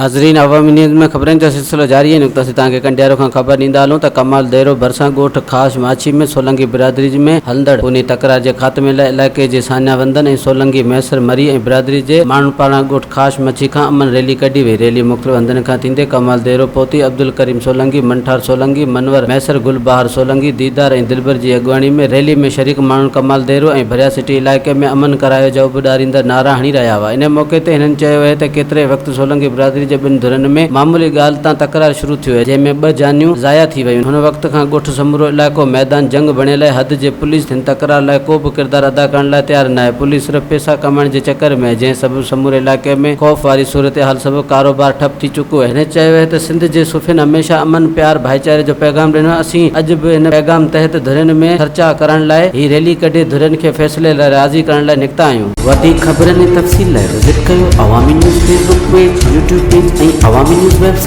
ناظرين عوامي نيوز ۾ خبرن جو سلسلو جاري آهي نڪتو اسين توهان کي ڪنڊيارو کان خبر ڏيندا هلون ته ڪمال ديرو ڀرسان ڳوٺ خاص ماڇي ۾ سولنگي برادري ۾ هلندڙ خوني تڪرار جي خاتمي لاء علائقي جي ساڃاهه وندن ۽ سولنگي مهيسر مري ۽ برادري جي ماڻهن پاران ڳوٺ خاص مڇي کان امن ريلي ڪڍي وئي ريلي مختلف هنڌن کان ٿيندي ڪمال ديرو پهتي عبدالڪريم سولنگي منٺار سولنگي منور مهيسر گل بهار سولنگي ديدار ۽ دلبر جي اڳواڻي ۾ ريلي ۾ شريڪ ماڻهن ڪمال ديرو ۽ ڀريا سٽي علائقي ۾ امن ڪرايو جا اڀ ڏاريندڙ نعرا هڻي رهيا هئا انهي موقعي تي هنن چيو اهي ته ڪيتري وقت سولنگي برادري جي ٻن ڌرين ۾ معمولي ڳالهه تان تڪرار شروع ٿيو جنهن ۾ ٻه جانيون ضايع ٿي ويون. هن وقت کان ڳوٺ سمورو علائقو ميدان جنگ بڻيل آهي حد جي پوليس هن تڪرار لاء ڪو به ڪردار ادا ڪرڻ لاء تيار ناهي پوليس صرف پيسا ڪمائڻ جي چڪر ۾ آهي جنهن سبب سموري علائقي ۾ خوف واري صورتحال سبب ڪاروبار ٺپ ٿي چڪو آهي. هن چيو آهي ته سنڌ جي صوفين هميشه امن، پيار، ڀائيچاري جو پيغام ڏنو آهي، اسين اڄ به ان پيغام تحت ڌرين ۾ سرچاء ڪرڻ لاء هي ريلي ڪڍي ڌرين کي فيصلي لاء راضي ڪرڻ لاء نڪتا آهيون. وڌيڪ خبرن ۽ تفصيل لاء وزٽ ڪيو Awami news Facebook page, YouTube page ۽ Awami news website.